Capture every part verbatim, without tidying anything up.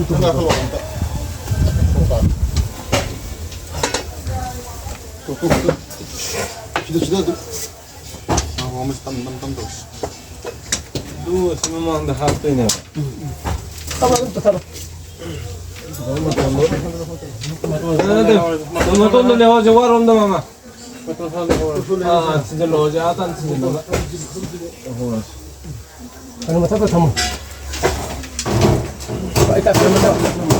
ꯅꯪ ꯉꯥꯏꯈꯠꯂꯣ ꯑꯝꯇ꯫ ꯁꯤꯗ, ꯁꯤꯗ ꯑꯗꯨꯝ꯫ ꯉꯥꯏꯈꯣ, ꯑꯃ ꯇꯝ, ꯇꯝ, ꯇꯝ ꯇꯧꯁꯤ꯫ ꯑꯗꯨ ꯑꯁꯤ ꯃꯃꯥꯡꯗ ꯍꯥꯞꯇꯣꯏꯅꯦꯕ꯫ ꯊꯝꯃꯣ, ꯑꯗꯨꯝ ꯆꯠꯊꯔꯣ꯫ ꯃꯇꯣꯟꯗꯣ, ꯃꯇꯣꯟꯗꯣ ꯂꯩꯍꯧꯔꯁꯦ, ꯋꯥꯔꯣꯝꯗ, ꯃꯃꯥ꯫ ꯑꯥ, ꯑꯥ, ꯊꯤꯟꯖꯤꯜꯂꯣ, ꯍꯧꯖꯤꯛ ꯑꯥ ꯇꯥꯟ ꯊꯤꯟꯖꯤꯜꯂꯣ꯫ ꯀꯩꯅꯣ ꯃꯊꯛꯇ ꯊꯝꯃꯣ꯫ ꯑꯩ ꯇꯥ ꯀꯩꯅꯣ ꯃꯊꯛꯇ ꯊꯝꯃꯣ꯫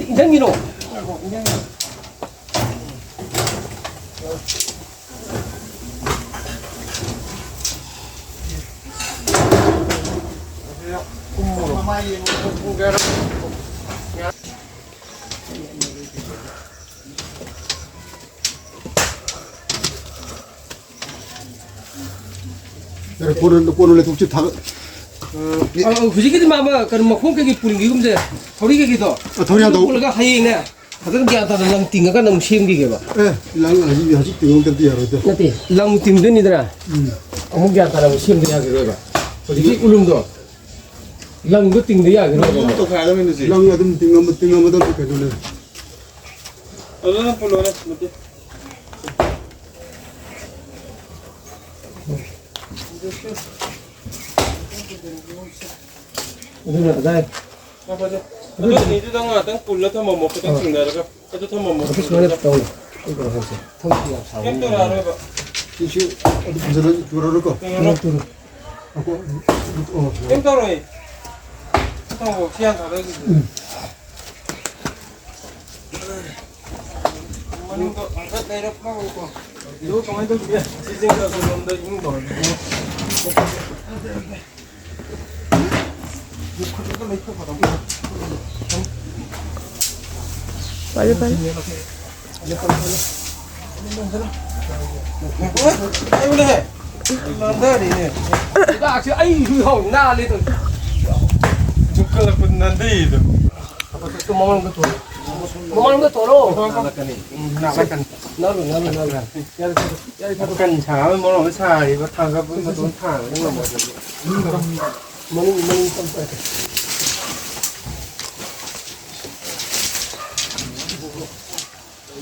ꯏꯟꯖꯟꯒꯤꯅꯣ꯫ ꯌꯥꯔꯦ, ꯀꯣꯟꯅ, ꯀꯣꯟꯅ ꯂꯩꯊꯣꯛꯁꯤ, ꯊꯥꯒꯠ-, ꯑ, ꯍꯧꯖꯤꯛꯀꯤꯗꯤ ꯃꯥ, ꯃꯥ, ꯀꯩꯅꯣ, ꯃꯈꯣꯡ ꯀꯩꯀꯩ ꯄꯨꯟꯒꯤꯒꯨꯝꯁꯦ, ꯊꯧꯔꯤ ꯀꯩꯀꯩꯗꯣ꯫ ꯑ, ꯊꯧꯔꯤ ꯌꯥꯗꯧ꯫ ꯄꯨꯜꯂꯒ ꯍꯌꯦꯡꯅꯦ, ꯐꯖꯅ ꯒ꯭ꯌꯥꯟ ꯇꯥꯅ ꯂꯪ ꯇꯤꯡꯉꯒ ꯅꯪ ꯁꯦꯝꯈꯤꯒꯦꯕ꯫ ꯑꯦ, ꯂꯪ ꯍꯧꯖꯤꯛ, ꯍꯧꯖꯤꯛ ꯇꯤꯡꯍꯧꯗ꯭ꯔꯗꯤ ꯌꯥꯔꯣꯏꯗ꯫ ꯅꯠꯇꯦ, ꯂꯪ ꯇꯤꯡꯗꯣꯏꯅꯤꯗꯅ꯫ ꯎꯝ꯫ ꯑꯃꯨꯛ ꯒ꯭ꯌꯥꯟ ꯇꯥꯅ ꯑꯃꯨꯛ ꯁꯦꯝꯗ ꯌꯥꯈꯤꯔꯣꯏꯕ꯫ ꯍꯧꯖꯤꯛꯀꯤ ꯎꯂꯨꯝꯗꯣ, ꯂꯪꯗꯣ ꯇꯤꯡꯗ ꯌꯥꯈꯤꯔꯣꯏꯕ꯫ ꯑꯗꯨꯝ ꯇꯧꯈꯥꯏꯔꯗꯕꯅꯤ ꯍꯧꯖꯤꯛ꯫ ꯂꯪ ꯑꯗꯨꯝ ꯇꯤꯡꯉꯝꯕ, ꯇꯤꯡꯉꯝꯕꯗ ꯀꯩꯅꯣꯅꯦ꯫ ꯑꯗꯨꯅ ꯄꯨꯜꯂꯣꯅꯦ, ꯃꯇꯦꯛ꯫ ꯑꯗꯨꯅ ꯀꯗꯥꯏ? ꯉꯥꯏꯈꯣꯁꯦ꯫ ꯑꯗꯨ ꯑꯅꯤꯗꯨꯗ ꯉꯥꯛꯇꯪ ꯄꯨꯜꯂ ꯊꯝꯃꯝꯃꯣ, ꯈꯤꯇꯪ ꯑꯥ꯫ ꯆꯤꯡꯅꯔꯒ꯫ ꯑꯗꯨ ꯊꯝꯃꯝꯃꯣ꯫ ꯑꯗꯨ ꯁꯨꯃꯥꯏꯅ ꯇꯧ꯫ ꯑꯩ ꯀꯩꯅꯣ ꯍꯥꯏꯁꯦ꯫ ꯊꯕꯛꯇꯤ ꯌꯥꯝ ꯁꯥꯕ ꯀꯩꯝ ꯑꯣꯏꯗꯦ꯫ ꯇꯧꯔꯛꯑꯔꯣꯏꯕ꯫ ꯁꯤꯁꯨ ꯑꯗꯨ ꯐꯖꯅ ꯇꯨꯔꯔꯣꯏꯀꯣ? ꯇꯨꯔꯣ, ꯇꯨꯔꯣ꯫ ꯉꯥꯏꯈꯣ꯫ ꯑꯣ꯫ ꯀꯩꯝ ꯇꯧꯔꯣꯏ꯫ ꯁꯤ ꯊꯝꯃꯣ, ꯁꯤ ꯍꯥꯟꯅ ꯊꯥꯗꯈꯤꯁꯦ꯫ ꯎꯝ꯫ ꯃꯅꯤꯡꯗꯣ ꯍꯥꯏꯐꯦꯠ ꯂꯩꯔꯞ ꯂꯧꯔꯣꯀꯣ꯫ ꯑꯗꯨ ꯀꯃꯥꯏꯅ ꯇꯧꯁꯤꯒꯦ? ꯁꯤ ꯆꯤꯡ ꯈꯔ ꯈꯔ ꯂꯣꯝꯗ ꯏꯃꯨꯡ ꯇꯧꯔꯁꯤ꯫ ꯄꯥꯏꯌꯨ, ꯄꯥꯏꯌꯨ꯫ ꯍꯤꯗꯥꯛꯁꯦ ꯑꯩꯁꯨ ꯍꯧ ꯅꯥꯜꯂꯦ ꯇꯧꯔꯤꯁꯦ꯫ ꯆꯨꯞꯈꯠꯂꯛꯄ ꯅꯥꯟꯊꯩꯗꯣ꯫ ꯃꯃꯥꯡꯗ ꯇꯣꯔꯣ꯫ ꯃꯃꯥꯡꯗ ꯇꯣꯔꯣ꯫ ꯅꯥꯜꯂꯛꯀꯅꯤ꯫ ꯎꯝ, ꯅꯥꯜꯂꯛꯀꯅꯤ꯫ ꯅꯥꯜꯂꯨ, ꯅꯥꯜꯂꯨ, ꯅꯥꯜꯂꯨ꯫ ꯌꯥꯔꯦ, ꯊꯥꯗꯣꯛ, ꯌꯥꯔꯦ, ꯊꯥꯗꯣꯛ꯫ ꯀꯟ ꯁꯥꯕ ꯃꯔꯣꯟ ꯑꯃ ꯁꯥꯔꯤꯕ, ꯊꯥꯡꯒꯠꯄ ꯃꯇꯣꯟ ꯊꯥꯡꯒꯠꯄ ꯉꯝꯃꯣꯏꯗꯕ꯫ ꯃꯅꯤꯡ, ꯃꯅꯤꯡ ꯇꯞ ꯇꯞ꯫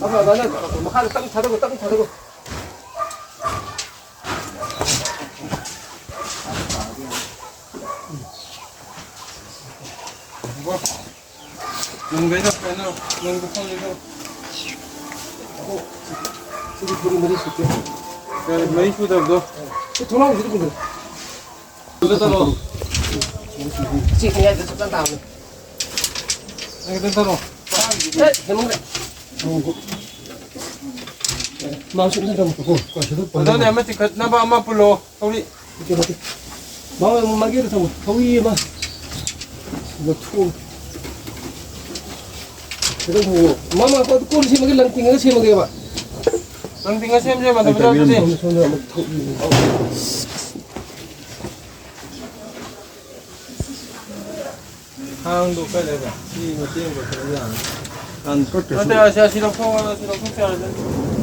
ꯇꯞꯅ, ꯇꯞꯅ, ꯃꯈꯥꯗ ꯇꯞꯅ ꯊꯥꯗꯣꯛꯈꯣ, ꯇꯞꯅ ꯊꯥꯗꯣꯛꯈꯣ꯫ ꯅꯪꯒꯩꯗꯣ ꯀꯩꯅꯣ, ꯅꯪꯒꯤ ꯐꯣꯟꯒꯤꯗꯣ꯫ ꯁꯤꯗꯤ ꯐꯨꯔꯤ ꯃꯔꯤ ꯁꯨꯠꯇꯦ꯫ ꯀꯩ ꯃꯔꯤ ꯁꯨꯗꯕꯗꯣ? ꯁꯤ ꯊꯣꯡꯅꯥꯎꯁꯤꯗꯤ ꯀꯩꯗꯧꯔꯦ? ꯁꯤꯗ ꯆꯠꯂꯣ꯫ ꯁꯤ ꯃꯌꯥꯏꯗ ꯆꯞ ꯆꯥꯅ ꯇꯥꯕꯅꯦ꯫ ꯅꯪꯒꯤꯗ ꯆꯠꯂꯣ꯫ ꯑꯦ, ꯍꯦꯟꯃꯟꯈ꯭ꯔꯦ꯫ ꯃꯥ ꯁꯨꯝ ꯊꯝꯃꯣ꯫ ꯑꯗꯨꯅꯦ ꯑꯃ ꯆꯤꯡꯈꯠꯅꯕ ꯑꯃ ꯄꯨꯜꯂꯣ꯫ ꯊꯧꯔꯤ꯫ ꯅꯠꯇꯦ, ꯅꯠꯇꯦ꯫ ꯃꯥ, ꯃꯥꯒꯤ ꯑꯗꯨ ꯊꯝꯃꯣ꯫ ꯊꯧꯔꯤ ꯑꯃ꯫ ꯂꯧꯊꯣꯛꯑꯣ꯫ ꯈꯤꯇꯪ ꯊꯧꯑꯣ꯫ ꯃꯥ, ꯃꯥ, ꯀꯣꯟ ꯁꯦꯝꯃꯒꯦ, ꯂꯪ ꯇꯤꯡꯉꯒ ꯁꯦꯝꯃꯒꯦꯕ꯫ ꯂꯪ ꯇꯤꯡꯉ ꯁꯦꯝꯁꯦ, ꯃꯇꯝ ꯆꯥꯗ꯭ꯔꯗꯤ꯫ ꯁꯣꯝꯗ ꯑꯃꯨꯛ ꯊꯧꯔꯤ꯫ ꯊꯥꯡꯗꯣ ꯀꯥꯏ ꯂꯩꯕ? ꯁꯤ ꯃꯇꯦꯡ ꯄꯥꯡꯊꯣꯛꯑ ꯌꯥꯅꯤ꯫ ꯅꯠꯇꯦ, ꯑꯁꯤ, ꯑꯁꯤ ꯂꯧꯊꯣꯛꯑꯣ, ꯑꯁꯤ ꯂꯧꯊꯣꯛꯄ ꯌꯥꯔꯣꯏꯗ꯫